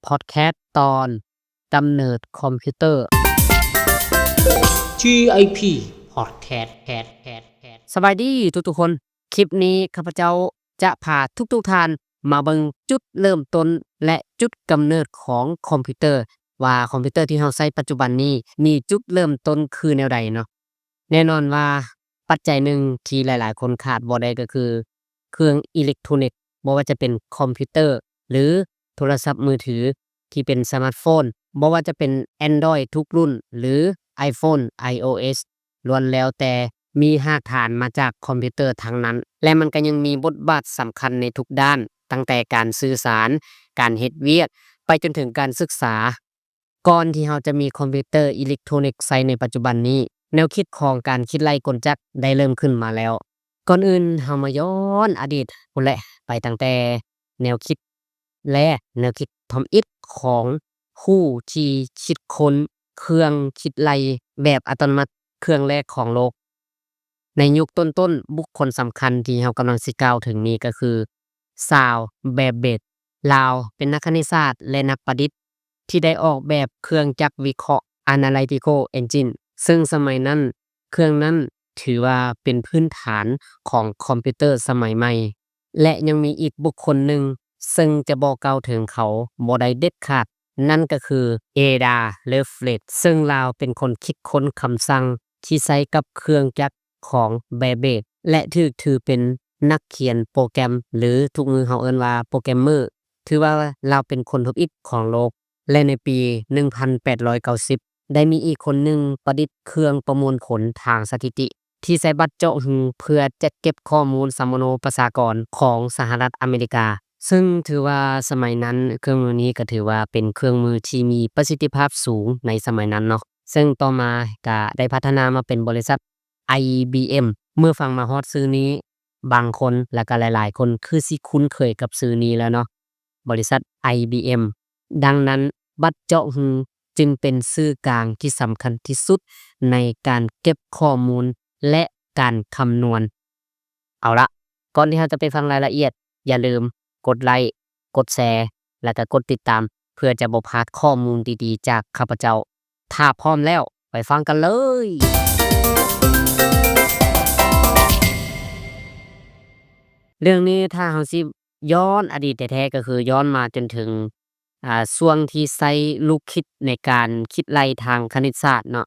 ພອດແຄສຕອນກຳເນີດຄອມພິວເຕີ ທີໄອພີ ພອດແຄສ. ສະບາຍດີທຸກໆຄົນ. ຄລິບນີ້ຂ້າພະເຈົ້າຈະພາທຸກໆທ່ານມາເບິ່ງຈຸດເລີ່ມຕົ້ນ ແລະ ຈຸດກຳເນີດຂອງຄອມພິວເຕີ ວ່າຄອມພິວເຕີທີ່ເຮົາໃຊ້ປັດຈຸບັນນີ້ ມີຈຸດເລີ່ມຕົ້ນຄືແນວໃດເນາະ. ແນ່ນອນວ່າປັດໄຈໜຶ່ງທີ່ຫຼາຍໆຄົນຂາດບໍ່ໄດ້ກໍຄືເຄື່ອງອີເລັກໂທຣນິກ, ບໍ່ວ່າຈະເປັນຄອມພິວເຕີ ຫຼື ໂທລະສັບມືຖືທີ່ເປັນສະມາດໂຟນ, ບໍ່ວ່າຈະເປັນແອນດຣອຍທຸກລຸ້ນ ຫຼື ໄອໂຟນ ໄອໂອເອັສ ລ້ວນແລ້ວແຕ່ມີຮາກຖານມາຈາກຄອມພິວເຕີທັງນັ້ນ ແລະ ມັນກໍຍັງມີບົດບາດສຳຄັນໃນທຸກດ້ານ, ຕັ້ງແຕ່ການສື່ສານ, ການເຮັດວຽກ, ໄປຈົນເຖິງການສຶກສາ. ກ່ອນທີ່ເຮົາຈະມີຄອມພິວເຕີອີເລັກໂທຣນິກໃຊ້ໃນປັດຈຸບັນນີ້, ແນວຄິດຂອງການຄິດໄລ່ກົນຈັກໄດ້ເລີ່ມຂຶ້ນມາແລ້ວ. ກ່ອນອື່ນເຮົາມາຍ້ອນອະດີດພຸ້ນແຫຼະ, ໄປຕັ້ງແຕ່ແນວຄິດ ແລະ ແນວຄິດທຳອິດຂອງຜູ້ທີ່ຄິດຄົ້ນເຄື່ອງຄິດໄລ່ແບບອັດຕະໂນມັດເຄື່ອງແລກຂອງໂລກ. ໃນຍຸກຕົ້ນໆ, ບຸກຄົນສຳຄັນທີ່ເຮົາກຳລັງຊິກ່າວເຖິງນີ້ກໍຄືຊາລສ໌ ແບບເບຈ. ລາວເປັນນັກຄະນິດສາດ ແລະ ນັກປະດິດທີ່ໄດ້ອອກແບບເຄື່ອງຈັກວິເຄາະ Analytical Engine, ເຊິ່ງສະໄໝນັ້ນ ເຄື່ອງນັ້ນຖືວ່າເປັນພື້ນຖານຂອງຄອມພິວເຕີສະໄໝໃໝ່. ແລະ ຍັງມີອີກບຸກຄົນໜຶ່ງ ເຊິ່ງຈະບໍ່ກ່າວເຖິງເຂົາບໍ່ໄດ້ເດັດຂາດ, ນັ້ນກໍຄື ເອດາ ເລີຟເລດ ເຊິ່ງລາວເປັນຄົນຄິດຄົ້ນຄຳສັ່ງທີ່ໃຊ້ກັບເຄື່ອງຈັກຂອງແບບເບຈ ແລະ ຖືກຖືເປັນນັກຂຽນໂປຣແກຣມ ຫຼື ທຸກມື້ເຮົາເອີ້ນວ່າໂປຣແກຣມເມີ. ຖືວ່າລາວເປັນຄົນທຳອິດຂອງໂລກ. ແລະ ໃນປີໜຶ່ງພັນແປດຮ້ອຍເກົ້າສິບ ໄດ້ມີອີກຄົນໜຶ່ງປະດິດເຄື່ອງປະມວນຜົນທາງສະຖິຕິ ທີ່ໃຊ້ບັດເຈາະຮູເພື່ອຈັດເກັບຂໍ້ມູນສຳມະໂນປະຊາກອນຂອງສະຫະລັດອາເມລິກາ, ເຊິ່ງຖືວ່າສະໄໝນັ້ນເຄື່ອງມືນີ້ກໍຖືວ່າເປັນເຄື່ອງມືທີ່ມີປະສິດທິພາບສູງໃນສະໄໝນັ້ນເນາະ, ເຊິ່ງຕໍ່ມາກໍໄດ້ພັດທະນາມາເປັນບໍລິສັດ ໄອບີເອັມ. ເມື່ອຟັງມາຮອດຊື່ນີ້ ບາງຄົນ ແລະ ກໍຫຼາຍໆຄົນຄືຊິຄຸ້ນເຄີຍກັບຊື່ນີ້ແລ້ວເນາະ, ບໍລິສັດ ໄອບີເອັມ. ດັ່ງນັ້ນ ບັດເຈາະຮູຈຶ່ງເປັນສື່ກາງທີ່ສຳຄັນທີ່ສຸດໃນການເກັບຂໍ້ມູນ ແລະ ການຄຳນວນ. ເອົາລະ, ກ່ອນທີ່ເຮົາຈະໄປຟັງລາຍລະອຽດ, ຢ່າລືມກົດໄລ້, ກົດແຊ ແລະ ກໍກົດຕິດຕາມ ເພື່ອຈະບໍ່ພາດຂໍ້ມູນດີໆຈາກຂ້າພະເຈົ້າ. ຖ້າພ້ອມແລ້ວ ໄປຟັງກັນເລີຍ. ເລື່ອງນີ້ຖ້າເຮົາຊິຍ້ອນອະດີດແທ້ໆ ກໍຄືຍ້ອນມາຈົນເຖິງ ອ່າ ຊ່ວງທີ່ໃຊ້ລູກຄິດໃນການຄິດໄລ່ທາງຄະນິດສາດເນາະ.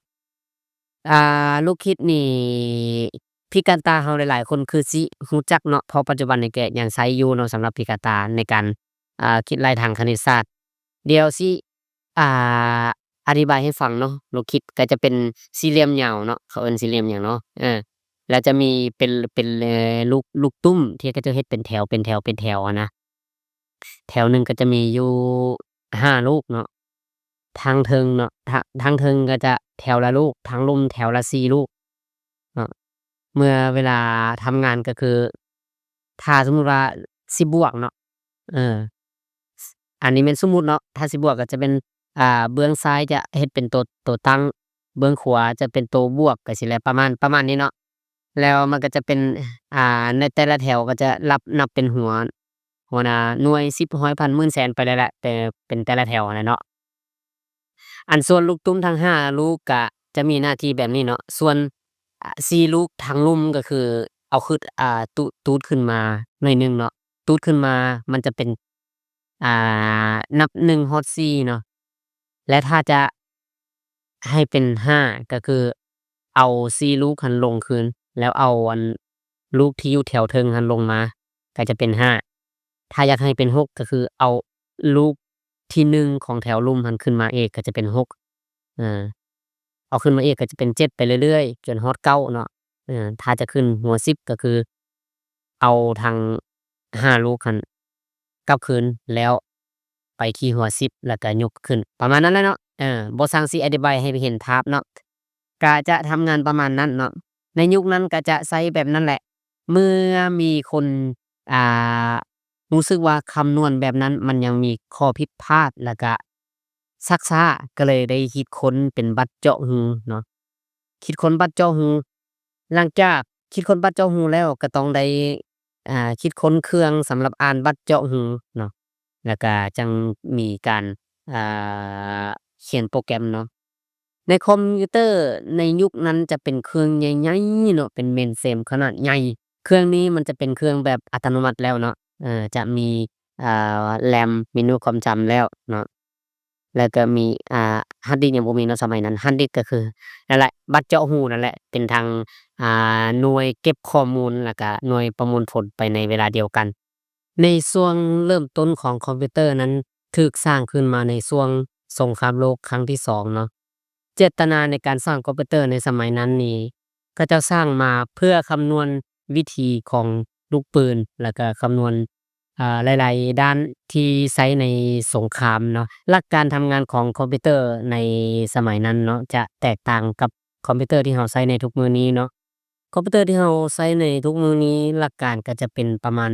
ອ່າ ລູກຄິດນີ້ ພິການຕາເຮົາຫຼາຍໆຄົນຄືຊິຮູ້ຈັກເນາະ, ເພາະປັດຈຸບັນນີ້ກໍຍັງໃຊ້ຢູ່ເນາະ ສຳລັບພິການຕາໃນການ ອ່າ ຄິດໄລ່ທາງຄະນິດສາດ. ດຽວຊິ ອ່າ ອະທິບາຍໃຫ້ຟັງເນາະ. ລູກຄິດກໍຈະເປັນສີ່ຫຼ່ຽມຍາວເນາະ, ເຂົາເອີ້ນສີ່ຫຼ່ຽມຫຍັງເນາະ? ເອີ ແລ້ວຈະມີເປັນ ເປັນ ເອີ ລູກ ລູກຕຸ້ມທີ່ເຂົາເຈົ້າເຮັດເປັນແຖວ ເປັນແຖວ ເປັນແຖວຫັ້ນນະ. ແຖວໜຶ່ງກໍຈະມີຢູ່ຫ້າລູກເນາະ, ທາງເທິງເນາະ ທາ ທາງເທິງກໍຈະແຖວລະລູກ, ທາງລຸ່ມແຖວລະສີ່ລູກເນາະ. ເມື່ອເວລາທຳງານກໍຄື ຖ້າສົມມຸດວ່າຊິບວກເນາະ ເອີ ອັນນີ້ແມ່ນສົມມຸດເນາະ, ຖ້າຊິບວກກໍຈະເປັນ ອ່າ ເບື້ອງຊ້າຍຈະເຮັດເປັນໂຕ ໂຕຕັ້ງ, ເບື້ອງຂວາຈະເປັນໂຕບວກ ກໍຊີ້ແຫຼະ ປະມານ ປະມານນີ້ເນາະ. ແລ້ວມັນກໍຈະເປັນ ອ່າ ໃນແຕ່ລະແຖວກໍຈະນັບ ນັບເປັນຫົວ ຫົວໜ້າໜ່ວຍ ສິບ ຮ້ອຍ ພັນ ໝື່ນ ແສນ ໄປເລີຍແຫຼະ ແຕ່ເປັນແຕ່ລະແຖວຫັ້ນນະເນາະ. ອັນສ່ວນລູກຕຸ້ມທັງຫ້າລູກກະຈະມີໜ້າທີ່ແບບນີ້ເນາະ. ສ່ວນ ອາ ສີ່ລູກທາງລຸ່ມກໍຄືເອົາຂຶ້ນ ອາ ຕູດ ຕູດຂຶ້ນມາໜ້ອຍໜຶ່ງເນາະ, ຕູດຂຶ້ນມາມັນຈະເປັນ ອ່າ ນັບໜຶ່ງຮອດສີ່ເນາະ. ແລະ ຖ້າຈະໃຫ້ເປັນຫ້າ ກໍຄືເອົາສີ່ລູກຫັ້ນລົງຄືນ ແລ້ວເອົາອັນ ລູກທີ່ຢູ່ແຖວເທິງຫັ້ນລົງມາ ກໍຈະເປັນຫ້າ. ຖ້າຢາກໃຫ້ເປັນຫົກ ກໍຄືເອົາລູກທີໜຶ່ງຂອງແຖວລຸ່ມຫັ້ນຂຶ້ນມາອີກ ກໍຈະເປັນຫົກ. ເອີ ເອົາຂຶ້ນມາອີກກໍຈະເປັນເຈັດໄປເລື້ອຍໆ ຈົນຮອດເກົ້າເນາະ. ເອີ ຖ້າຈະຂຶ້ນຫົວສິບ ກໍຄືເອົາທັງຫ້າລູກຫັ້ນກັບຄືນ ແລ້ວໄປທີ່ຫົວສິບ ແລ້ວກໍຍົກຂຶ້ນ ປະມານນັ້ນແຫຼະເນາະ. ເອີ ບໍ່ຊ່າງຊິອະທິບາຍໃຫ້ເຫັນພາບເນາະ. ກະຈະທຳງານປະມານນັ້ນເນາະ. ໃນຍຸກນັ້ນກະຈະໃຊ້ແບບນັ້ນແຫຼະ. ເມື່ອມີຄົນ ອ່າ ຮູ້ສຶກວ່າຄຳນວນແບບນັ້ນມັນຍັງມີຂໍ້ຜິດພາດ ແລ້ວກະຊັກຊ້າ ກໍເລີຍໄດ້ຄິດຄົ້ນເປັນບັດເຈາະຮູເນາະ. ຄິດຄົ້ນບັດເຈາະຮູ. ຫຼັງຈາກຄິດຄົ້ນບັດເຈາະຮູແລ້ວ ກໍຕ້ອງໄດ້ ອ່າ ຄິດຄົ້ນເຄື່ອງສຳລັບອ່ານບັດເຈາະຮູເນາະ. ແລ້ວກະຈັ່ງມີການ ອ່າ ຂຽນໂປຣແກຣມເນາະ. ໃນຄອມພິວເຕີໃນຍຸກນັ້ນຈະເປັນເຄື່ອງໃຫຍ່ໆເນາະ ເປັນເມນເຟຣມຂະໜາດໃຫຍ່. ເຄື່ອງນີ້ມັນຈະເປັນເຄື່ອງແບບອັດຕະໂນມັດແລ້ວເນາະ ເອີ ຈະມີ ອ່າ ແຣມ ເມນູຄວາມຈຳແລ້ວເນາະ ແລ້ວກໍມີ ອ່າ ຮາດດິສຍັງບໍ່ມີເນາະສະໄໝນັ້ນ. ຮາດດິສກໍຄືນັ້ນແຫຼະ ບັດເຈາະຮູນັ້ນແຫຼະ ເປັນທັງ ອ່າ ໜ່ວຍເກັບຂໍ້ມູນ ແລ້ວກໍໜ່ວຍປະມວນຜົນໄປໃນເວລາດຽວກັນ. ໃນຊ່ວງເລີ່ມຕົ້ນຂອງຄອມພິວເຕີນັ້ນ ຖືກສ້າງຂຶ້ນມາໃນຊ່ວງສົງຄາມໂລກຄັ້ງທີສອງເນາະ. ເຈດຕະນາໃນການສ້າງຄອມພິວເຕີໃນສະໄໝນັ້ນນີ້ ເຂົາເຈົ້າສ້າງມາເພື່ອຄຳນວນວິຖີຂອງລູກປືນ ແລ້ວກະຄຳນວນ ເອີ ຫຼາຍໆດ້ານທີ່ໃຊ້ໃນສົງຄາມເນາະ. ຫຼັກການທຳງານຂອງຄອມພິວເຕີໃນສະໄໝນັ້ນເນາະ ຈະແຕກຕ່າງກັບຄອມພິວເຕີທີ່ເຮົາໃຊ້ໃນທຸກມື້ນີ້ເນາະ. ຄອມພິວເຕີທີ່ເຮົາໃຊ້ໃນທຸກມື້ນີ້ ຫຼັກການກໍຈະເປັນປະມານ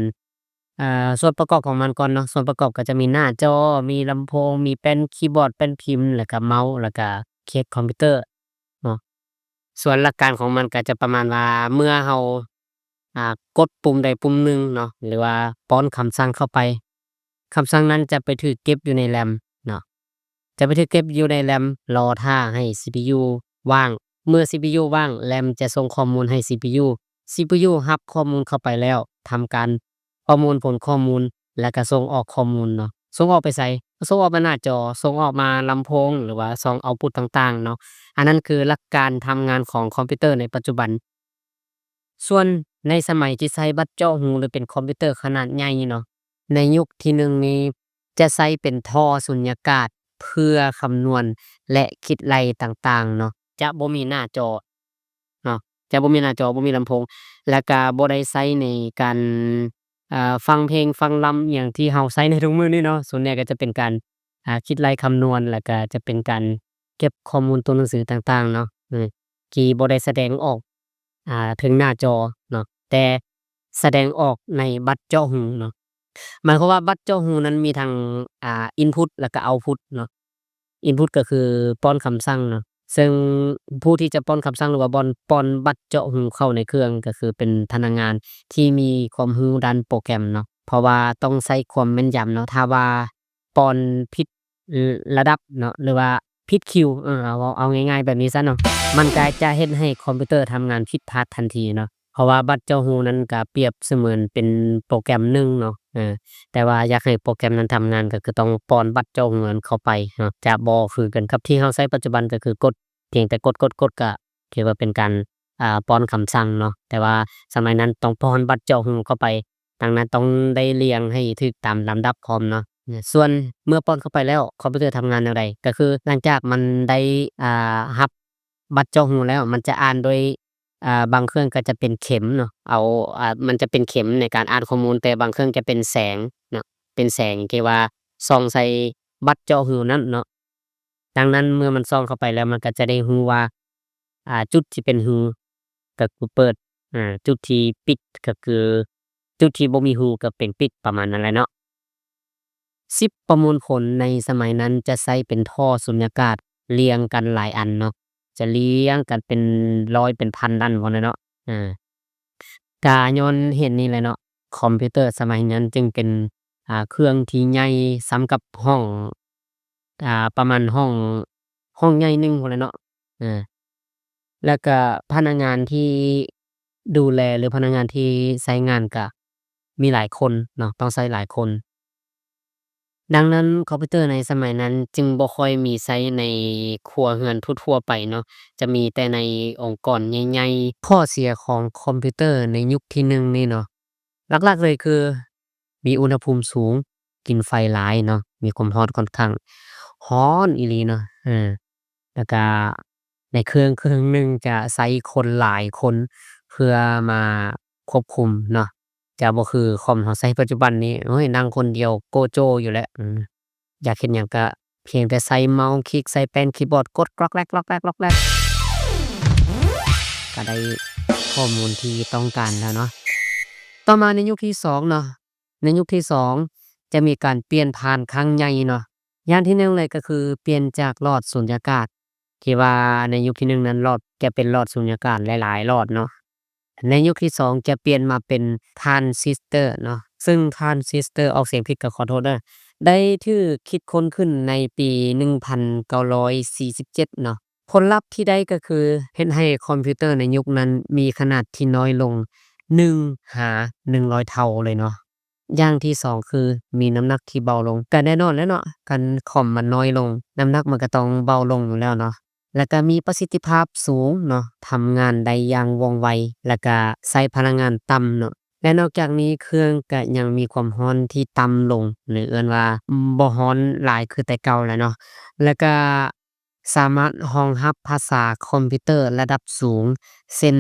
ອ່າ ສ່ວນປະກອບຂອງມັນກ່ອນເນາະ. ສ່ວນປະກອບກໍຈະມີໜ້າຈໍ, ມີລຳໂພງ, ມີແປ້ນຄີບອດ, ແປ້ນພິມ, ແລ້ວກະເມົາ, ແລ້ວກະເຄສຄອມພິວເຕີເນາະ. ສ່ວນຫຼັກການຂອງມັນກໍຈະປະມານວ່າ ເມື່ອເຮົາ ອ່າ ກົດປຸ່ມໃດປຸ່ມໜຶ່ງເນາະ ຫຼືວ່າປ້ອນຄຳສັ່ງເຂົ້າໄປ, ຄຳສັ່ງນັ້ນຈະໄປຖືກເກັບຢູ່ໃນແຣມເນາະ. ຈະໄປຖືກເກັບຢູ່ໃນແຣມ ລໍຖ້າໃຫ້ຊີພີຢູວ່າງ. ເມື່ອຊີພີຢູວ່າງ ແຣມຈະສົ່ງຂໍ້ມູນໃຫ້ຊີພີຢູ, ຊີພີຢູຮັບຂໍ້ມູນເຂົ້າໄປແລ້ວ ທຳການປະມວນຜົນຂໍ້ມູນ ແລ້ວກະສົ່ງອອກຂໍ້ມູນເນາະ. ສົ່ງອອກໄປໃສ? ກໍສົ່ງອອກມາໜ້າຈໍ, ສົ່ງອອກມາລຳໂພງ ຫຼືວ່າຊ່ອງເອົາພຸດຕ່າງໆເນາະ. ອັນນັ້ນຄືຫຼັກການທຳງານຂອງຄອມພິວເຕີໃນປັດຈຸບັນ. ສ່ວນໃນສະໄໝທີ່ໃຊ້ບັດເຈາະຮູ ຫຼືເປັນຄອມພິວເຕີຂະໜາດໃຫຍ່ເນາະ, ໃນຍຸກທີໜຶ່ງນີ້ຈະໃຊ້ເປັນທໍ່ສຸນຍາກາດເພື່ອຄຳນວນ ແລະ ຄິດໄລ່ຕ່າງໆເນາະ. ຈະບໍ່ມີໜ້າຈໍເນາະ, ຈະບໍ່ມີໜ້າຈໍ, ບໍ່ມີລຳໂພງ ແລ້ວກະບໍ່ໄດ້ໃຊ້ໃນການ ເອີ ຟັງເພງຟັງລຳອີ່ຫຍັງທີ່ເຮົາໃຊ້ໃນທຸກມື້ນີ້ເນາະ. ສ່ວນໃຫຍ່ກໍຈະເປັນການ ອ່າ ຄິດໄລ່ຄຳນວນ ແລ້ວກະຈະເປັນການເກັບຂໍ້ມູນຕົວໜັງສືຕ່າງໆເນາະ ທີ່ບໍ່ໄດ້ສະແດງອອກ ອ່າ ເທິງໜ້າຈໍເນາະ ແຕ່ສະແດງອອກໃນບັດເຈາະຮູເນາະ. ໝາຍຄວາມວ່າບັດເຈາະຮູນັ້ນມີທັງ ອ່າ ອິນພຸດ ແລ້ວກະເອົາພຸດເນາະ. ອິນພຸດກໍຄືປ້ອນຄຳສັ່ງເນາະ, ເຊິ່ງຜູ້ທີ່ຈະປ້ອນຄຳສັ່ງ ຫຼືວ່າບ່ອນ ປ້ອນບັດເຈາະຮູເຂົ້າໃນເຄື່ອງ ກໍຄືເປັນພະນັກງານທີ່ມີຄວາມຮູ້ດ້ານໂປຣແກຣມເນາະ, ເພາະວ່າຕ້ອງໃຊ້ຄວາມແມ່ນຢຳເນາະ. ຖ້າວ່າ ປ້ອນຜິດ ລະດັບເນາະ ຫຼືວ່າຜິດຄິວ ເອີ ເອົາ ເອົາ ເອົາງ່າຍໆແບບນີ້ຊະເນາະ, ມັນກະຈະເຮັດໃຫ້ຄອມພິວເຕີທຳງານຜິດພາດທັນທີເນາະ. ເພາະວ່າບັດເຈາະຮູນັ້ນກະປຽບສະເໝືອນເປັນໂປຣແກຣມໜຶ່ງເນາະ, ເອີ ແຕ່ວ່າຢາກໃຫ້ໂປຣແກຣມນັ້ນທຳງານ ກໍຄືຕ້ອງປ້ອນບັດເຈາະຮູນັ້ນເຂົ້າໄປເນາະ. ຈະບໍ່ຄືກັນກັບທີ່ເຮົາໃຊ້ປັດຈຸບັນ ກໍຄືກົດ ພຽງແຕ່ກົດໆໆ ກະຖືວ່າເປັນການ ອ່າ ປ້ອນຄຳສັ່ງເນາະ, ແຕ່ວ່າສະໄໝນັ້ນຕ້ອງປ້ອນບັດເຈາະຮູເຂົ້າໄປ, ດັ່ງນັ້ນຕ້ອງໄດ້ລຽງໃຫ້ຖືກຕາມລຳດັບພ້ອມເນາະ. ສ່ວນເມື່ອປ້ອນເຂົ້າໄປແລ້ວ ຄອມພິວເຕີທຳງານແນວໃດ? ກໍຄືຫຼັງຈາກມັນໄດ້ ອ່າ ຮັບບັດເຈາະຮູແລ້ວ ມັນຈະອ່ານໂດຍ ອ່າ ບາງເຄື່ອງກໍຈະເປັນເຂັມເນາະ, ເອົາ ອ່າ ມັນຈະເປັນເຂັມໃນການອ່ານຂໍ້ມູນ, ແຕ່ບາງເຄື່ອງຈະເປັນແສງເນາະ, ເປັນແສງທີ່ວ່າສ່ອງໃສ່ບັດເຈາະຮູນັ້ນເນາະ. ດັ່ງນັ້ນເມື່ອມັນສ່ອງເຂົ້າໄປແລ້ວ ມັນກໍຈະໄດ້ຮູ້ວ່າ ອ່າ ຈຸດທີ່ເປັນຮູກໍຄືເປີດ, ອ່າ ຈຸດທີ່ປິດກໍຄື ຈຸດທີ່ບໍ່ມີຮູກໍເປັນປິດ ປະມານນັ້ນແຫຼະເນາະ. ຊິບປະມວນຜົນໃນສະໄໝນັ້ນຈະໃຊ້ເປັນທໍ່ສຸນຍາກາດລຽງກັນຫຼາຍອັນເນາະ, ຈະລຽງກັນເປັນຮ້ອຍເປັນພັນອັນພຸ້ນແຫຼະເນາະ. ອ່າ ກະຍ້ອນເຫດນີ້ແຫຼະເນາະ, ຄອມພິວເຕີສະໄໝນັ້ນຈຶ່ງເປັນ ອ່າ ເຄື່ອງທີ່ໃຫຍ່ສ່ຳກັບຫ້ອງ ອ່າ ປະມານຫ້ອງ ຫ້ອງໃຫຍ່ໜຶ່ງພຸ້ນແຫຼະເນາະ. ເອີ ແລ້ວກະພະນັກງານທີ່ດູແລ ຫຼື ພະນັກງານທີ່ໃຊ້ງານກະມີຫຼາຍຄົນເນາະ, ຕ້ອງໃຊ້ຫຼາຍຄົນ. ດັ່ງນັ້ນ ຄອມພິວເຕີໃນສະໄໝນັ້ນຈຶ່ງບໍ່ຄ່ອຍມີໃຊ້ໃນຄົວເຮືອນທົ່ວໆໄປເນາະ, ຈະມີແຕ່ໃນອົງກອນໃຫຍ່ໆ. ຂໍ້ເສຍຂອງຄອມພິວເຕີໃນຍຸກທີໜຶ່ງນີ້ເນາະ, ຫຼັກໆເລີຍຄືມີອຸນຫະພູມສູງ, ກິນໄຟຫຼາຍເນາະ, ມີຄວາມຮ້ອນ ຂ້ອນຂ້າງຮ້ອນອີ່ຫຼີເນາະ. ເອີ ແລ້ວກະໃນເຄື່ອງເຄື່ອງໜຶ່ງຈະໃຊ້ຄົນຫຼາຍຄົນເພື່ອມາຄວບຄຸມເນາະ, ຈະບໍ່ຄືຄອມເຮົາໃຊ້ປັດຈຸບັນນີ້ ໂອ້ຍ ນັ່ງຄົນດຽວໂກໂຈຢູ່ແຫຼະ. ອືມ ຢາກເຮັດຫຍັງກະພຽງແຕ່ໃຊ້ເມົາຄລິກ ໃຊ້ແປ້ນຄີບອດກົດກລັອກແລັກ ກລັອກແລັກ ກລັອກແລັກ ກະໄດ້ຂໍ້ມູນທີ່ຕ້ອງການແລ້ວເນາະ. ຕໍ່ມາໃນຍຸກທີສອງເນາະ, ໃນຍຸກທີສອງຈະມີການປ່ຽນຜ່ານຄັ້ງໃຫຍ່ເນາະ. ຢ່າງທີໜຶ່ງເລີຍກໍຄືປ່ຽນຈາກຫຼອດສຸນຍາກາດ ທີ່ວ່າໃນຍຸກທີໜຶ່ງນັ້ນ ຫຼອດ ຈະເປັນຫຼອດສຸນຍາກາດຫຼາຍໆຫຼອດເນາະ. ໃນຍຸກທີສອງຈະປ່ຽນມາເປັນທຣານຊິສເຕີເນາະ, ເຊິ່ງທຣານຊິສເຕີ ອອກສຽງຜິດກໍຂໍໂທດເດີ, ໄດ້ຖືກຄິດຄົ້ນຂຶ້ນໃນປີໜຶ່ງພັນເກົ້າຮ້ອຍສີ່ສິບເຈັດເນາະ. ຜົນລັບທີ່ໄດ້ກໍຄືເຮັດໃຫ້ຄອມພິວເຕີໃນຍຸກນັ້ນມີຂະໜາດທີ່ນ້ອຍລົງໜຶ່ງຫາໜຶ່ງຮ້ອຍເທົ່າເລີຍເນາະ. ຢ່າງທີສອງຄືມີນ້ຳໜັກທີ່ເບົາລົງ. ກໍແນ່ນອນແຫຼະເນາະ, ຄັນຄອມມັນນ້ອຍລົງ, ນ້ຳໜັກມັນກໍຕ້ອງເບົາລົງຢູ່ແລ້ວເນາະ. ແລ້ວກໍມີປະສິດທິພາບສູງເນາະ, ທຳງານໄດ້ຢ່າງວ່ອງໄວ ແລ້ວກໍໃຊ້ພະລັງງານຕ່ຳເນາະ. ແລະ ນອກຈາກນີ້ ເຄື່ອງກໍຍັງມີຄວາມຮ້ອນທີ່ຕ່ຳລົງ ຫຼື ເອີ້ນວ່າບໍ່ຮ້ອນຫຼາຍຄືແຕ່ເກົ່າແລ້ວເນາະ. ແລ້ວກໍສາມາດຮອງຮັບພາສາຄອມພິວເຕີລະດັບສູງ ເຊັ່ນ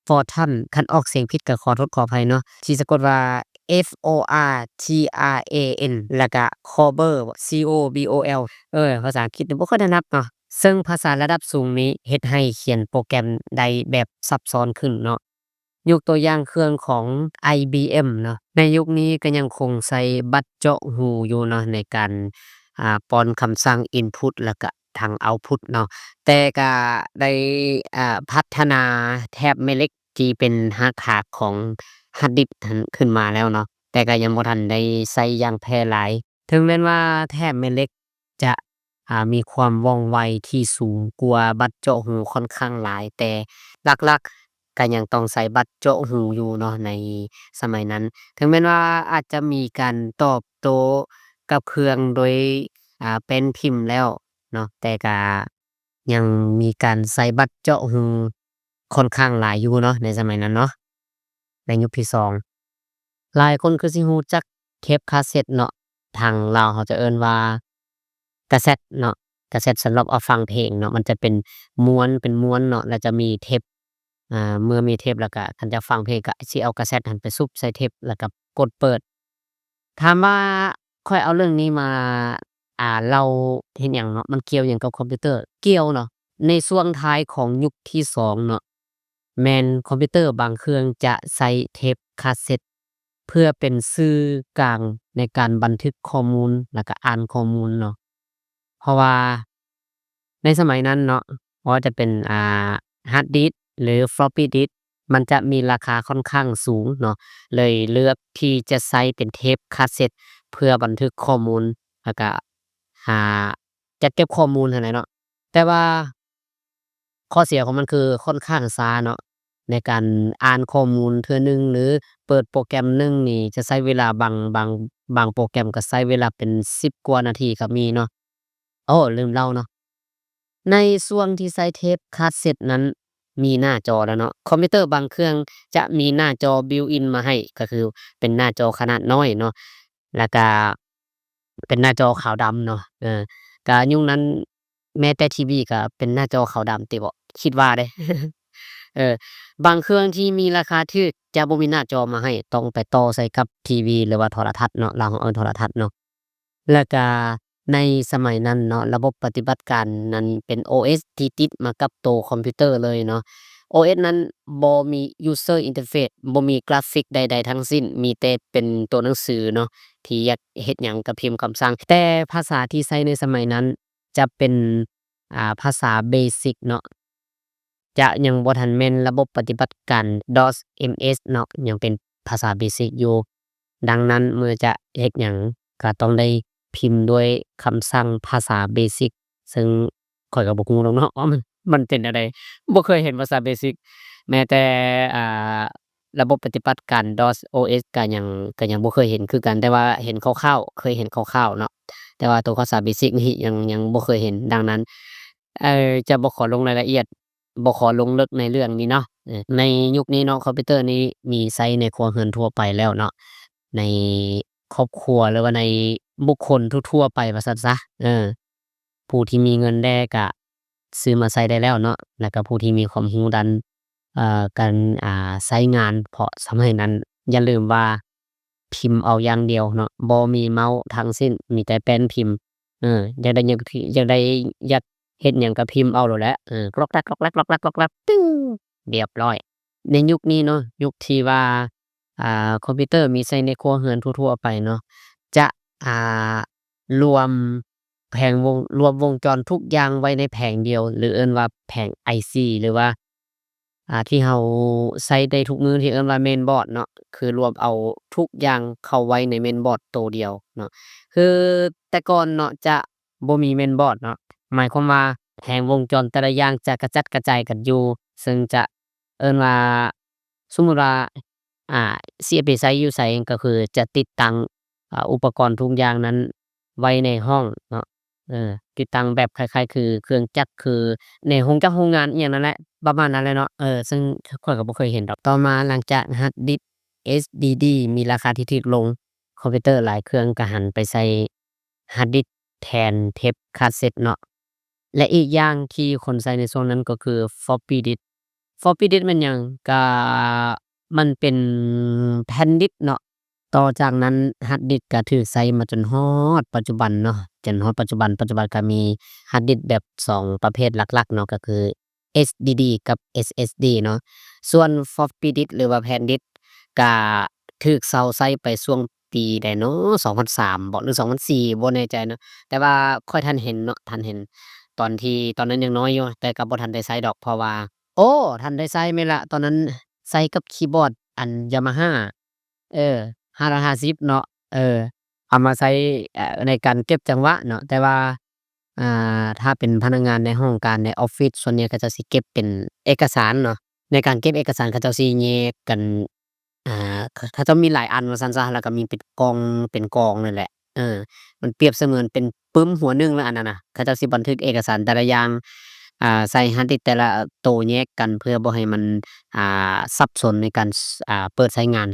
Fortran ຄັນອອກສຽງຜິດກໍຂໍໂທດຂໍອະໄພເນາະ, ທີ່ສະກົດວ່າ F O R T R A N ແລ້ວກະ Cobol C O B O L ເອີ ພາສາອັງກິດນີ້ບໍ່ຄ່ອຍຖະໜັດເນາະ. ເຊິ່ງພາສາລະດັບສູງນີ້ເຮັດໃຫ້ຂຽນໂປຣແກຣມໄດ້ແບບຊັບຊ້ອນຂຶ້ນເນາະ. ຍົກຕົວຢ່າງເຄື່ອງຂອງ I B M ເນາະ, ໃນຍຸກນີ້ກໍຍັງຄົງໃຊ້ບັດເຈາະຮູຢູ່ເນາະ ໃນການ ອ່າ ປ້ອນຄຳສັ່ງ input ແລ້ວກະທາງ output ເນາະ, ແຕ່ກະໄດ້ ອ່າ ພັດທະນາແຖບແມ່ເຫຼັກ ທີ່ເປັນຮາກຖານຂອງຮາດດິສຫັ້ນຂຶ້ນມາແລ້ວເນາະ, ແຕ່ກໍຍັງບໍ່ທັນໄດ້ໃຊ້ຢ່າງແຜ່ຫຼາຍ. ເຖິງແມ່ນວ່າແຖບແມ່ເຫຼັກຈະ ອ່າ ມີຄວາມວ່ອງໄວທີ່ສູງກວ່າບັດເຈາະຮູຂ້ອນຂ້າງຫຼາຍ, ແຕ່ຫຼັກໆກໍຍັງຕ້ອງໃຊ້ບັດເຈາະຮູຢູ່ເນາະ ໃນສະໄໝນັ້ນ. ເຖິງແມ່ນວ່າອາດຈະມີການຕອບໂຕ້ກັບເຄື່ອງໂດຍ ອ່າ ແປ້ນພິມແລ້ວເນາະ, ແຕ່ກະ ຍັງມີການໃຊ້ບັດເຈາະຮູຂ້ອນຂ້າງຫຼາຍຢູ່ເນາະ ໃນສະໄໝນັ້ນເນາະ. ໃນຍຸກທີສອງ ຫຼາຍຄົນຄືຊິຮູ້ຈັກເທບຄາເຊັດເນາະ, ທາງລາວເຮົາຈະເອີ້ນວ່າກາເຊັດເນາະ, ກາເຊັດສຳລັບເອົາຟັງເພງເນາະ, ມັນຈະເປັນມ້ວນ ເປັນມ້ວນເນາະ, ແລ້ວຈະມີເທບ ອ່າ ເມື່ອມີເທບແລ້ວກະ ຄັນຈະຟັງເພງກະຊິເອົາກາເຊັດຫັ້ນໄປສຸບໃສ່ເທບ ແລ້ວກະກົດເປີດ. ຖາມວ່າຂ້ອຍເອົາເລື່ອງນີ້ມາ ອ່າ ເລົ່າເຮັດຫຍັງເນາະ, ມັນກ່ຽວຫຍັງກັບຄອມພິວເຕີ? ກ່ຽວເນາະ, ໃນຊ່ວງທ້າຍຂອງຍຸກທີສອງເນາະ, ແມ່ນຄອມພິວເຕີບາງເຄື່ອງຈະໃຊ້ເທບຄາເຊັດ ເພື່ອເປັນສື່ກາງໃນການບັນທຶກຂໍ້ມູນ ແລ້ວກະອ່ານຂໍ້ມູນເນາະ. ເພາະວ່າໃນສະໄໝນັ້ນເນາະ, ບໍ່ວ່າຈະເປັນ ອ່າ ຮາດດິສ ຫຼື floppy disk ມັນຈະມີລາຄາຂ້ອນຂ້າງສູງເນາະ, ເລີຍເລືອກທີ່ຈະໃຊ້ເປັນເທບຄາເຊັດເພື່ອບັນທຶກຂໍ້ມູນ ແລ້ວກະ ອ່າ ຈັດເກັບຂໍ້ມູນຫັ້ນແຫຼະເນາະ. ແຕ່ວ່າຂໍ້ເສຍຂອງມັນຄືຂ້ອນຂ້າງຊ້າເນາະ ໃນການອ່ານຂໍ້ມູນເທື່ອໜຶ່ງ ຫຼື ເປີດໂປຣແກຣມໜຶ່ງນີ້ຈະໃຊ້ເວລາ ບາງ ບາງ ບາງໂປຣແກຣມກໍໃຊ້ເວລາເປັນສິບກວ່ານາທີກໍມີເນາະ. ໂອ້ ລືມເລົ່າເນາະ, ໃນຊ່ວງທີ່ໃຊ້ເທບຄາເຊັດນັ້ນ ມີໜ້າຈໍແລ້ວເນາະ. ຄອມພິວເຕີບາງເຄື່ອງຈະມີໜ້າຈໍ built in ມາໃຫ້, ກໍຄືເປັນໜ້າຈໍຂະໜາດນ້ອຍເນາະ, ແລ້ວກະ ເປັນໜ້າຈໍຂາວດຳເນາະ. ເອີ ກະຍຸກນັ້ນແມ້ແຕ່ທີວີກະເປັນໜ້າຈໍຂາວດຳຕິເບາະ ຄິດວ່າເດ້. ເອີ ບາງເຄື່ອງທີ່ມີລາຄາຖືກຈະບໍ່ມີໜ້າຈໍມາໃຫ້, ຕ້ອງໄປຕໍ່ໃສ່ກັບທີວີ ຫຼືວ່າໂທລະທັດເນາະ, ລາວເອີ້ນໂທລະທັດເນາະ. ແລ້ວກະໃນສະໄໝນັ້ນເນາະ, ລະບົບປະຕິບັດການນັ້ນເປັນໂອເອສທີ່ຕິດມາກັບໂຕຄອມພິວເຕີເລີຍເນາະ. ໂອເອສນັ້ນບໍ່ມີ user interface ບໍ່ມີກຣາຟິກໃດໆທັງສິ້ນ, ມີແຕ່ເປັນຕົວໜັງສືເນາະ ທີ່ຢາກເຮັດຫຍັງກໍພິມຄຳສັ່ງ. ແຕ່ພາສາທີ່ໃຊ້ໃນສະໄໝນັ້ນຈະເປັນ ອ່າ ພາສາເບສິກເນາະ, ຈະຍັງບໍ່ທັນແມ່ນລະບົບປະຕິບັດການ DOS MS ເນາະ, ຍັງເປັນພາສາເບສິກຢູ່. ດັ່ງນັ້ນ ເມື່ອຈະເຮັດຫຍັງກໍຕ້ອງໄດ້ພິມດ້ວຍຄຳສັ່ງພາສາເບສິກ, ເຊິ່ງຂ້ອຍກໍບໍ່ຮູ້ດອກເນາະວ່າມັນ ມັນເປັນແນວໃດ, ບໍ່ເຄີຍເຫັນພາສາເບສິກ. ແມ້ແຕ່ ອ່າ ລະບົບປະຕິບັດການ DOS OS ກໍຍັງ ກໍຍັງບໍ່ເຄີຍເຫັນຄືກັນ, ແຕ່ວ່າເຫັນຄ່າວໆ ເຄີຍເຫັນຄ່າວໆເນາະ, ແຕ່ວ່າໂຕພາສາເບສິກນີ້ຍັງ ຍັງບໍ່ເຄີຍເຫັນ. ດັ່ງນັ້ນ ເອີ ຈະບໍ່ຂໍລົງລາຍລະອຽດ ບໍ່ຂໍລົງເລິກໃນເລື່ອງນີ້ເນາະ. ເອີ ໃນຍຸກນີ້ເນາະ ຄອມພິວເຕີນີ້ມີໃຊ້ໃນຄົວເຮືອນທົ່ວໄປແລ້ວເນາະ, ໃນຄອບຄົວ ຫຼືວ່າໃນບຸກຄົນທົ່ວໆໄປວ່າຊັ້ນຊະ. ເອີ ຜູ້ທີ່ມີເງິນແດ່ກະຊື້ມາໃຊ້ໄດ້ແລ້ວເນາະ, ແລ້ວກະຜູ້ທີ່ມີຄວາມຮູ້ດ້ານ ເອີ ການ ອ່າ ໃຊ້ງານ, ເພາະສະໄໝນັ້ນຢ່າລືມວ່າ ພິມເອົາຢ່າງດຽວເນາະ, ບໍ່ມີເມົາທັງສິ້ນ, ມີແຕ່ແປ້ນພິມ. ເອີ ຢາກໄດ້ຫຍັງ ຢາກໄດ້ ຢາກເຮັດຫຍັງກໍພິມເອົາໂລດແຫຼະ. ເອີ ກຣອກແກຣກ ກຣອກແກຣກ ກຣອກແກຣກ ກຣອກແກຣກ ຕຶ້ງ ລຽບຮ້ອຍ. ໃນຍຸກນີ້ເນາະ, ຍຸກທີ່ວ່າ ອ່າ ຄອມພິວເຕີມີໃຊ້ໃນຄົວເຮືອນທົ່ວໆໄປເນາະ, ຈະ ອ່າ ລວມແຜງວົງ ລວມວົງຈອນທຸກຢ່າງໄວ້ໃນແຜງດຽວ ຫຼື ເອີ້ນວ່າແຜງໄອຊີ ຫຼືວ່າ ອ່າ ທີ່ເຮົາໃຊ້ໄດ້ທຸກມື້ ທີ່ເອີ້ນວ່າເມນບອດເນາະ, ຄືລວມເອົາທຸກຢ່າງເຂົ້າໄວ້ໃນເມນບອດໂຕດຽວເນາະ. ຄືແຕ່ກ່ອນເນາະ ຈະບໍ່ມີເມນບອດເນາະ ໝາຍຄວາມວ່າແຜງວົງຈອນແຕ່ລະຢ່າງຈະກະຈັດກະຈາຍກັນຢູ່ ເຊິ່ງຈະເອີ້ນວ່າ ສົມມຸດວ່າ ອ່າ ຊິເອົາໄປໃຊ້ຢູ່ໃສ ກໍຄືຈະຕິດຕັ້ງ ອ່າ ອຸປະກອນທຸກຢ່າງນັ້ນໄວ້ໃນຫ້ອງເນາະ ເອີ ຕິດຕັ້ງແບບຄ້າຍໆ ຄືເຄື່ອງຈັກ ຄືໃນໂຮງຈັກໂຮງງານອີ່ຫຍັງນັ້ນແຫຼະ ປະມານນັ້ນແຫຼະເນາະ ເອີ ເຊິ່ງຂ້ອຍກໍບໍ່ເຄີຍເຫັນດອກ. ຕໍ່ມາຫຼັງຈາກຮາດດິສ ເອສດີດີ ມີລາຄາທີ່ຖືກລົງ ຄອມພິວເຕີຫຼາຍເຄື່ອງກໍຫັນໄປໃຊ້ຮາດດິສແທນເທບຄາເຊັດເນາະ ແລະ ອີກຢ່າງທີ່ຄົນໃຊ້ໃນຊ່ວງນັ້ນກໍຄືຟລັອບປີ້ດິສ. ຟລັອບປີ້ດິສແມ່ນຫຍັງ? ກະມັນເປັນແຜ່ນດິສເນາະ. ຕໍ່ຈາກນັ້ນຮາດດິສກະຖືກໃຊ້ມາຈົນຮອດປັດຈຸບັນເນາະ ຈົນຮອດປັດຈຸບັນ, ປັດຈຸບັນກະມີຮາດດິສແບບສອງປະເພດຫຼັກໆເນາະ ກະຄື ເອສດີດີ ກັບ ເອສເອສດີ ເນາະ. ສ່ວນຟລັອບປີ້ດິສ ຫຼືວ່າແຜ່ນດິສ ກະຖືກເຊົາໃຊ້ໄປຊ່ວງປີໃດເນາະ ສອງພັນສາມບໍ ຫຼື ສອງພັນສີ່ ບໍ່ແນ່ໃຈເນາະ ແຕ່ວ່າຂ້ອຍທັນເຫັນເນາະ ທັນເຫັນຕອນທີ່ ຕອນນັ້ນຍັງນ້ອຍຢູ່ ແຕ່ກໍບໍ່ທັນໄດ້ໃຊ້ດອກ ເພາະວ່າ ໂອ້ ທັນໄດ້ໃຊ້ແມ່ນລະ ຕອນນັ້ນໃຊ້ກັບຄີບອດອັນ Yamaha ເອີ ຫ້າຮ້ອຍຫ້າສິບເນາະ ເອີ ເອົາມາໃຊ້ ເອີ ໃນການເກັບຈັງຫວະເນາະ ແຕ່ວ່າ ອ່າ ຖ້າເປັນພະນັກງານໃນຫ້ອງການໃນອອບຟິດ ສ່ວນໃຫຍ່ເຂົາເຈົ້າຊິເກັບເປັນເອກະສານເນາະ ໃນການເກັບເອກະສານເຂົາເຈົ້າຊິແຍກກັນ ອ່າ ເຂົາເຈົ້າມີຫຼາຍອັນວ່າຊັ້ນຊະ ແລ້ວກໍມີເປັນກ່ອງເປັນກອງນັ້ນແຫຼະ ເອີ ມັນປຽບສະເໝືອນເປັນປຶ້ມຫົວໜຶ່ງແລ້ວ ອັນນັ້ນນະ ເຂົາເຈົ້າຊິບັນທຶກເອກະສານແຕ່ລະຢ່າງ ອ່າ ໃສ່ຮາດດິສແຕ່ລະໂຕແຍກກັນ ເພື່ອບໍ່ໃຫ້ມັນ ອ່າ ສັບສົນໃນການ ອ່າ ເປີດໃຊ້ງານ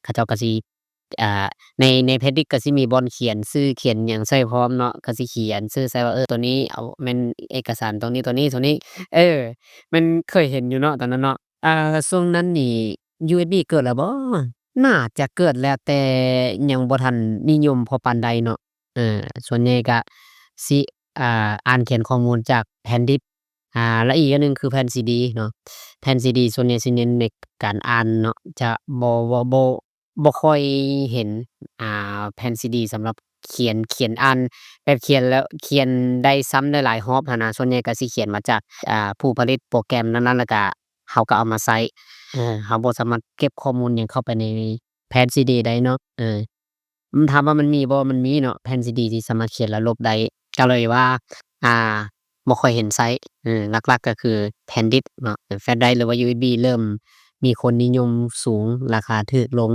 ເຂົາເຈົ້າກໍຊິ ອ່າ ໃນ ໃນແຜ່ນດິສກໍຊິມີບ່ອນຂຽນຊື່ຂຽນຫຍັງໃສ່ພ້ອມເນາະ ກໍຊິຂຽນຊື່ໃສ່ວ່າ ເອີ ໂຕນີ້ເອົາແມ່ນເອກະສານໂຕນີ້ ໂຕນີ້ ໂຕນີ້ ເອີ ແມ່ນເຄີຍເຫັນຢູ່ເນາະຕອນນັ້ນເນາະ ອ່າ ຊ່ວງນັ້ນນີ້ ຢູເອສບີ ເກີດແລ້ວບໍ່? ໜ້າຈະເກີດແລ້ວ ແຕ່ຍັງບໍ່ທັນນິຍົມພໍປານໃດເນາະ ເອີ ສ່ວນໃຫຍ່ກະຊິ ອ່າ ອ່ານຂຽນຂໍ້ມູນຈາກແຜ່ນດິສ ອ່າ ແລະ ອີກຢ່າງໜຶ່ງຄືແຜ່ນຊີດີເນາະ ແຜ່ນຊີດີສ່ວນໃຫຍ່ຊິເນັ້ນໃນການອ່ານເນາະ ຈະບໍ່ ບໍ່ ບໍ່ ບໍ່ຄ່ອຍເຫັນ ອ່າ ແຜ່ນຊີດີສຳລັບຂຽນ ຂຽນອ່ານ ແບບຂຽນແລ້ວຂຽນໄດ້ຊ້ຳຫຼາຍໆຮອບຫັ້ນນະ ສ່ວນໃຫຍ່ກໍຊິຂຽນມາຈາກ ອ່າ ຜູ້ຜະລິດໂປຣແກຣມນັ້ນໆ ແລ້ວກະເຮົາກໍເອົາມາໃຊ້ ເອີ ເຮົາບໍ່ສາມາດເກັບຂໍ້ມູນຫຍັງເຂົ້າໄປໃນແຜ່ນຊີດີໄດ້ເນາະ ເອີ ຖາມວ່າມັນມີບໍ່? ມັນມີເນາະ ແຜ່ນຊີດີທີ່ສາມາດຂຽນແລ້ວລົບໄດ້ ກໍເລີຍວ່າ ອ່າ ບໍ່ຄ່ອຍເຫັນໃຊ້ ເອີ ຫຼັກໆກໍຄືແຜ່ນດິສເນາະ ແຟລດໄດຣບ໌ ຫຼືວ່າ ຢູເອສບີ ເລີ່ມມີຄົນນິຍົມສູງ ລາຄາຖືກລົງ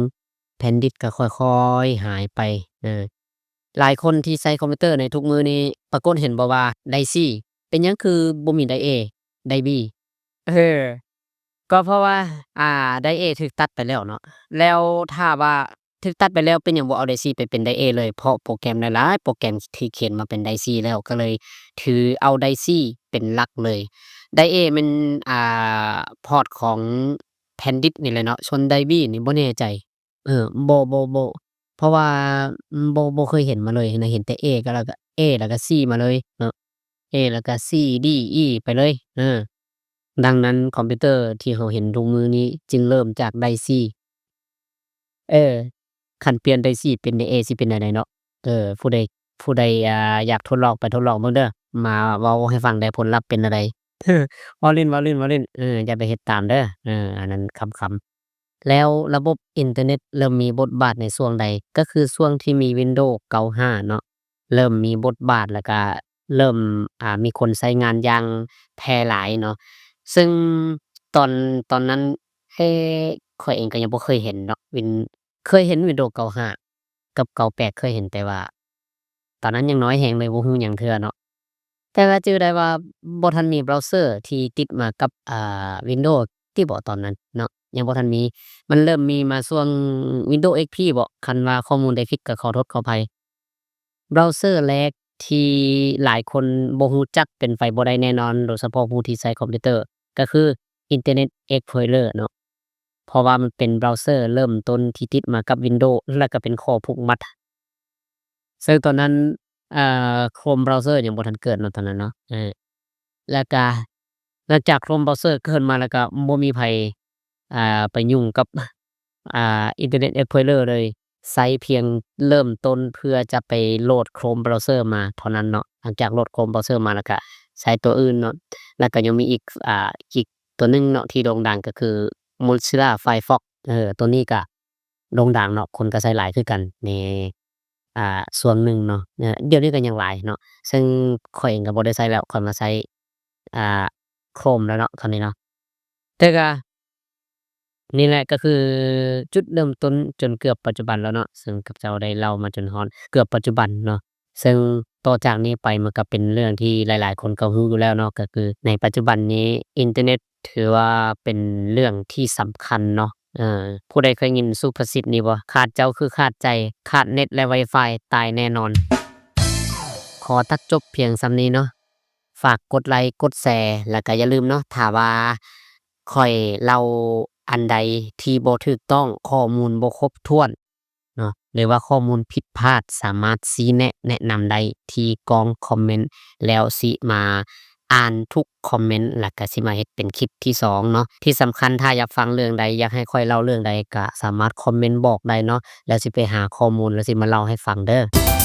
ແຜ່ນດິສກໍຄ່ອຍໆຫາຍໄປ ເອີ ຫຼາຍຄົນທີ່ໃຊ້ຄອມພິວເຕີໃນທຸກມື້ນີ້ ປາກົດເຫັນບໍ່ວ່າໄດຊີ ເປັນຫຍັງຄືບໍ່ມີໄດເອ ໄດບີ? ເອີ ກໍເພາະວ່າ ອ່າ ໄດເອຖືກຕັດໄປແລ້ວເນາະ ແລ້ວຖ້າວ່າຖືກຕັດໄປແລ້ວ ເປັນຫຍັງບໍ່ເອົາໄດຊີໄປເປັນໄດເອເລີຍ? ເພາະໂປຣແກຣມຫຼາຍໆໂປຣແກຣມຖືກຂຽນມາເປັນໄດຊີແລ້ວ ກໍເລີຍຖືເອົາໄດຊີເປັນຫຼັກເລີຍ. ໄດເອແມ່ນ ອ່າ ພອດຂອງແຜ່ນດິສນີ້ແຫຼະເນາະ ສ່ວນໄດບີນີ້ບໍ່ແນ່ໃຈ. ເອີ ບໍ່ ບໍ່ ບໍ່ ເພາະວ່າ ອືມ ບໍ່ ບໍ່ເຄີຍເຫັນມາເລີຍນະ ເຫັນແຕ່ເອ ກໍ ແລ້ວກໍເອ ແລ້ວກໍຊີມາເລີຍເນາະ ເອ ແລ້ວກໍຊີ ດີ ອີ ໄປເລີຍ ເອີ ດັ່ງນັ້ນຄອມພິວເຕີທີ່ເຮົາເຫັນທຸກມື້ນີ້ຈຶ່ງເລີ່ມຈາກໄດຊີ ເອີ ຄັນປ່ຽນໄດຊີເປັນໄດເອຊິເປັນແນວໃດເນາະ? ເອີ ຜູ້ໃດ ຜູ້ໃດ ອ່າ ຢາກທົດລອງໄປທົດລອງເບິ່ງເດີ ມາເວົ້າໃຫ້ຟັງແດ່ ຜົນລັບເປັນແນວໃດ? ເວົ້າຫຼິ້ນ ເວົ້າຫຼິ້ນ ເວົ້າຫຼິ້ນ ເອີ ຢ່າໄປເຮັດຕາມເດີ ເອີ ອັນນັ້ນຂຳໆ. ແລ້ວລະບົບອິນເຕີເນັດເລີ່ມມີບົດບາດໃນຊ່ວງໃດ? ກໍຄືຊ່ວງທີ່ມີວິນໂດເກົ້າຫ້າເນາະ ເລີ່ມມີບົດບາດ ແລ້ວກະເລີ່ມ ອ່າ ມີຄົນໃຊ້ງານຢ່າງແຜ່ຫຼາຍເນາະ ເຊິ່ງຕອນ ຕອນນັ້ນ ເອ ຂ້ອຍເອງກໍຍັງບໍ່ເຄີຍເຫັນເນາະ ວິນ ເຄີຍເຫັນວິນໂດເກົ້າຫ້າກັບເກົ້າແປດ ເຄີຍເຫັນ ແຕ່ວ່າຕອນນັ້ນຍັງນ້ອຍແຮງເລີຍ ບໍ່ຮູ້ຫຍັງເທື່ອເນາະ. ແຕ່ວ່າຈື່ໄດ້ວ່າບໍ່ທັນມີເບຣາວເຊີທີ່ຕິດມາກັບ ອ່າ ວິນໂດຕິບໍ ຕອນນັ້ນເນາະ ຍັງບໍ່ທັນມີ ມັນເລີ່ມມີມາຊ່ວງວິນໂດເອັກພີບໍ ຄັນວ່າຂໍ້ມູນໃດຜິດກໍຂໍໂທດຂໍອະໄພ. ເບຣາວເຊີແລກທີ່ຫຼາຍຄົນບໍ່ຮູ້ຈັກ ເປັນໄປບໍ່ໄດ້ແນ່ນອນ ໂດຍສະເພາະຜູ້ທີ່ໃຊ້ຄອມພິວເຕີ ກໍຄື ອິນເຕີເນັດເອັກສະໂພລເລີເນາະ ເພາະວ່າມັນເປັນເບຣາວເຊີເລີ່ມຕົ້ນທີ່ຕິດມາກັບວິນໂດ ແລ້ວກໍເປັນຂໍ້ຜູກມັດ ເຊິ່ງຕອນນັ້ນ ເອີ ໂຄຣມເບຣາວເຊີຍັງບໍ່ທັນເກີດເນາະ ຕອນນັ້ນເນາະ ເອີ ແລ້ວກະຫຼັງຈາກໂຄຣມເບຣາວເຊີເກີດມາແລ້ວກະບໍ່ມີໃຜ ອ່າ ໄປຫຍຸ້ງກັບ ອ່າ ອິນເຕີເນັດເອັກສະໂພລເລີເລີຍ ໃຊ້ພຽງເລີ່ມຕົ້ນເພື່ອຈະໄປໂຫຼດໂຄຣມເບຣາວເຊີມາເທົ່ານັ້ນເນາະ. ຫຼັງຈາກໂຫຼດໂຄຣມເບຣາວເຊີມາແລ້ວກະໃຊ້ຕົວອື່ນເນາະ ແລ້ວກະຍັງມີອີກ ອ່າ ອີກຕົວໜຶ່ງເນາະທີ່ໂດ່ງດັງກໍຄື ໂມຊິລລາໄຟຟອກ ເອີ ຕົວນີ້ກະໂດ່ງດັງເນາະ ຄົນກໍໃຊ້ຫຼາຍຄືກັນ ແນ່ ອ່າ ຊ່ວງໜຶ່ງເນາະ. ເອີ ດຽວນີ້ກໍຍັງຫຼາຍເນາະ, ເຊິ່ງຂ້ອຍເອງກໍບໍ່ໄດ້ໃຊ້ແລ້ວ, ຂ້ອຍມາໃຊ້ ອ່າ ໂຄຣມແລ້ວເນາະ ຕອນນີ້ເນາະ. ແຕ່ກໍ ນີ້ແຫຼະກໍຄືຈຸດເລີ່ມຕົ້ນຈົນເກືອບປັດຈຸບັນແລ້ວເນາະ, ເຊິ່ງຂ້າພະເຈົ້າໄດ້ເລົ່າມາຈົນຮອດເກືອບປັດຈຸບັນເນາະ, ເຊິ່ງຕໍ່ຈາກນີ້ໄປມັນກໍເປັນເລື່ອງທີ່ຫຼາຍໆຄົນກໍຮູ້ຢູ່ແລ້ວເນາະ, ກໍຄືໃນປັດຈຸບັນນີ້ອິນເຕີເນັດຖືວ່າເປັນເລື່ອງທີ່ສຳຄັນເນາະ. ເອີ ຜູ້ໃດເຄີຍຍິນສຸພາສິດນີ້ບໍ່? ຂາດເຈົ້າຄືຂາດໃຈ, ຂາດເນັດ ແລະ ວາຍຟາຍ ຕາຍແນ່ນອນ. ຂໍຕັດຈົບພຽງສ່ຳນີ້ເນາະ. ຝາກກົດໄລ ກົດແຊ ແລ້ວກໍຢ່າລືມເນາະ, ຖ້າວ່າຂ້ອຍເລົ່າອັນໃດທີ່ບໍ່ຖືກຕ້ອງ, ຂໍ້ມູນບໍ່ຄົບຖ້ວນເນາະ ຫຼືວ່າຂໍ້ມູນຜິດພາດ, ສາມາດຊີ້ແນະ ແນະນຳໄດ້ທີ່ກ່ອງຄອມເມັນ ແລ້ວຊິມາອ່ານທຸກຄອມເມັນ ແລ້ວກໍຊິມາເຮັດເປັນຄລິບທີສອງເນາະ. ທີ່ສຳຄັນ ຖ້າຢາກຟັງເລື່ອງໃດ, ຢາກໃຫ້ຂ້ອຍເລົ່າເລື່ອງໃດ, ກໍສາມາດຄອມເມັນບອກໄດ້ເນາະ, ແລ້ວຊິໄປຫາຂໍ້ມູນ ແລ້ວຊິມາເລົ່າໃຫ້ຟັງເດີ້.